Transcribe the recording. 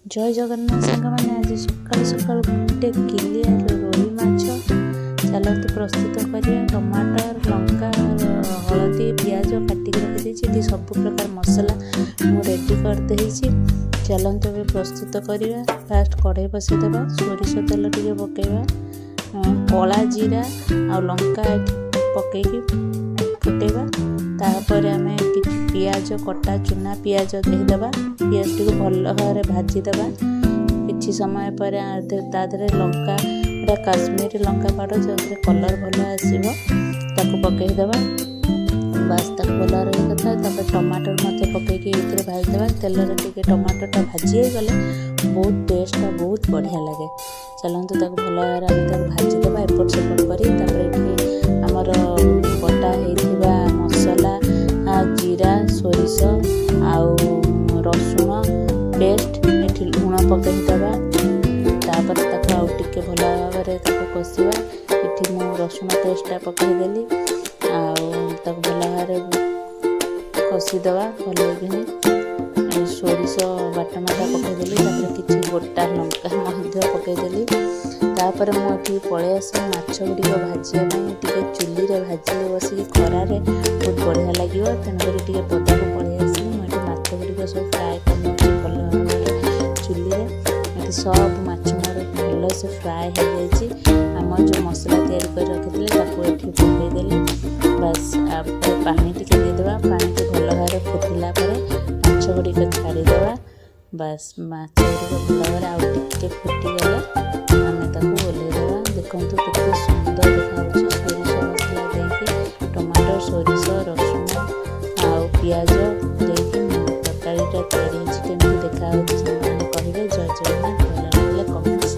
ଜୟ ଜଗନ୍ନାଥ ସାଙ୍ଗମାନେ, ଆଜି ସକାଳୁ ସକାଳୁ ଗୋଟେ କିଲିଆ ରୋହି ମାଛ ଚାଲନ୍ତୁ ପ୍ରସ୍ତୁତ କରିବା। ଟମାଟର, ଲଙ୍କା, ହଳଦୀ, ପିଆଜ କାଟିକି ରଖିଦେଇଛି। ଏଠି ସବୁ ପ୍ରକାର ମସଲା ମୁଁ ରେଡ଼ି କରିଦେଇଛି। ଚାଲନ୍ତୁ ଏବେ ପ୍ରସ୍ତୁତ କରିବା। ଫାଷ୍ଟ କଢ଼େଇ ବସାଇଦେବା, ସୋରିଷ ତେଲ ଟିକେ ପକାଇବା, କଳା ଜିରା ଆଉ ଲଙ୍କା ଏଠି ପକାଇକି ଫୁଟେଇବା। ତାପରେ ଆମେ କିଛି ପିଆଜ, କଟା ଚୁନା ପିଆଜ ଦେଇଦେବା। ପିଆଜଟିକୁ ଭଲ ଭାବରେ ଭାଜିଦେବା। କିଛି ସମୟ ପରେ ତା ଦେହରେ ଲଙ୍କା, ଏଇଟା କାଶ୍ମୀରୀ ଲଙ୍କା ପାଉଡ଼ର, ଯେଉଁଥିରେ କଲର୍ ଭଲ ଆସିବ, ତାକୁ ପକାଇଦେବା। ବାସ୍, ତାକୁ ଭଲ ଭାବରେ କରିଦେବା। ତାପରେ ଟମାଟର ମଧ୍ୟ ପକାଇକି ଏଇଥିରେ ଭାଜିଦେବା। ତେଲରେ ଟିକେ ଟମାଟରଟା ଭାଜି ହେଇଗଲେ ବହୁତ ଟେଷ୍ଟଟା ବହୁତ ବଢ଼ିଆ ଲାଗେ। ଚାଲନ୍ତୁ, ତାକୁ ଭଲ ଭାବରେ ଆମେ ତାକୁ ଭାଜିଦେବା ଏପଟ ସେପଟ କରି। ତାପରେ ଏଠି ଆମର ବଟା ହେଇଥିବା ମସଲା, ଜିରା, ସୋରିଷ ଆଉ ରସୁଣ ପେଷ୍ଟ, ଏଠି ଲୁଣ ପକାଇଦେବା। ତାପରେ ତାକୁ ଆଉ ଟିକେ ଭଲ ଭାବରେ ତାକୁ କଷିବା। ଏଠି ମୁଁ ରସୁଣ ପେଷ୍ଟଟା ପକାଇଦେଲି ଆଉ ତାକୁ ଭଲ ଭାବରେ କଷିଦେବା ଭଲକିନି। ସୋରିଷ ବାଟଣାଟା ପକାଇଦେଲି। ତାପରେ କିଛି ଗୋଟା ଲଙ୍କା ମଧ୍ୟ ପକାଇଦେଲି। ତାପରେ ମୁଁ ଏଠି ପଳେଇ ଆସିଲି ମାଛ ଗୁଡ଼ିକ ଭାଜିବା ପାଇଁ। ଟିକେ ଚୁଲିରେ ଭାଜିଲେ ବସିକି ଖରାରେ ବହୁତ ବଢ଼ିଆ ଲାଗିବ, ତେଣୁକରି ଟିକେ ପଦାକୁ ପଳେଇ ଆସିଲି। ମୁଁ ଏଠି ମାଛ ଗୁଡ଼ିକ ସବୁ ଫ୍ରାଏ କରିନେଉଛି ଭଲ ଭାବରେ ଚୁଲିରେ। ଏଠି ସବୁ ମାଛ ମୋର ଭଲସେ ଫ୍ରାଏ ହେଇଯାଇଛି। ଆମର ଯେଉଁ ମସଲା ତିଆରି କରି ରଖିଥିଲେ, ତାକୁ ଏଠି ପକାଇଦେଲି। ବାସ୍, ତାପରେ ପାଣି ଟିକେ ଦେଇଦେବା। ପାଣିଟି ଭଲ ଭାବରେ ଫୁଟିଲା ପରେ ମାଛ ଗୁଡ଼ିକ ଛାଡ଼ିଦେବା। ବାସ୍, ମାଛ ଗୁଡ଼ିକ ଭଲ ଭାବରେ ଆଉ ଟିକେ ଫୁଟିଗଲେ ଆମେ ତାକୁ ଓହ୍ଲେଇଦେବା। ଦେଖନ୍ତୁ କେତେ ସୁନ୍ଦର ଦେଖାଯାଉଛି। ସୋରିଷ ମସଲା ଦେଇକି, ଟମାଟୋ, ସୋରିଷ, ରସୁଣ ଆଉ ପିଆଜ ଦେଇକି ତରକାରୀଟା ତିଆରି ହେଇଛି। କେମିତି ଦେଖାଯାଉଛି?